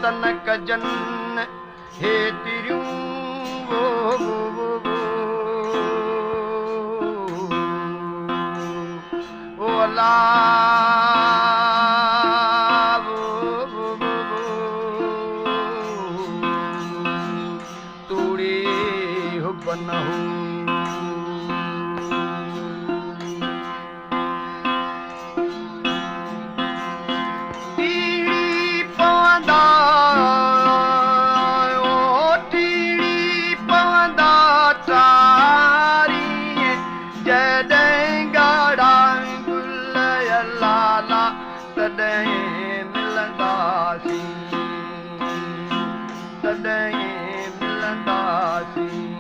ته نه ڪجن هيتريون، او الا، توڙي حب نه هو. ٽيڙي پوندا، ٽيڙي پوندا ٽاري، جڏهن ڳاڙها گل لالا، تڏهن ملنداسين، تڏهن ملنداسين.